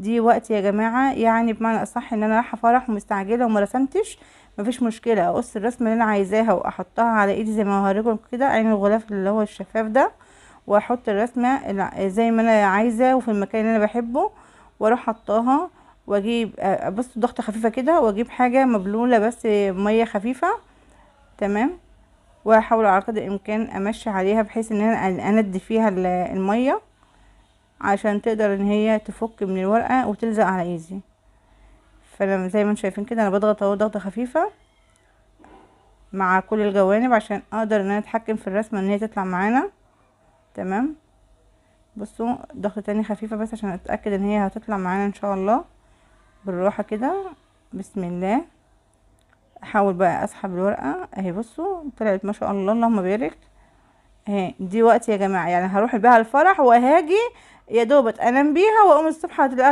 دي وقت يا جماعة، يعني بمعنى اصح ان انا رايحة فرح ومستعجله وما رسمتش، مفيش مشكلة، اقص الرسمة اللي انا عايزاها واحطها على ايدي زي ما هوريكم كده، عين الغلاف اللي هو الشفاف ده، واحط الرسمة زي ما انا عايزه وفي المكان اللي انا بحبه، واروح حطاها واجيب بص ضغطه خفيفة كده، واجيب حاجة مبلوله بس مية خفيفة. تمام. واحاول على قدر الامكان امشي عليها بحيث ان انا اندي فيها المية عشان تقدر ان هي تفك من الورقة وتلزق على ايدي. فانا زي ما انتم شايفين كده انا بضغط اهو ضغطه خفيفة مع كل الجوانب عشان اقدر ان انا اتحكم في الرسمة ان هي تطلع معانا. تمام. بصوا ضغطه تاني خفيفة بس عشان اتاكد ان هي هتطلع معانا ان شاء الله. بالراحة كده، بسم الله. احاول بقى اسحب الورقة اهي، بصوا طلعت ما شاء الله اللهم بارك. اهي دي وقت يا جماعة، يعني هروح بيها الفرح وهاجي يا دوبت انام بيها واقوم الصبح هتلاقيها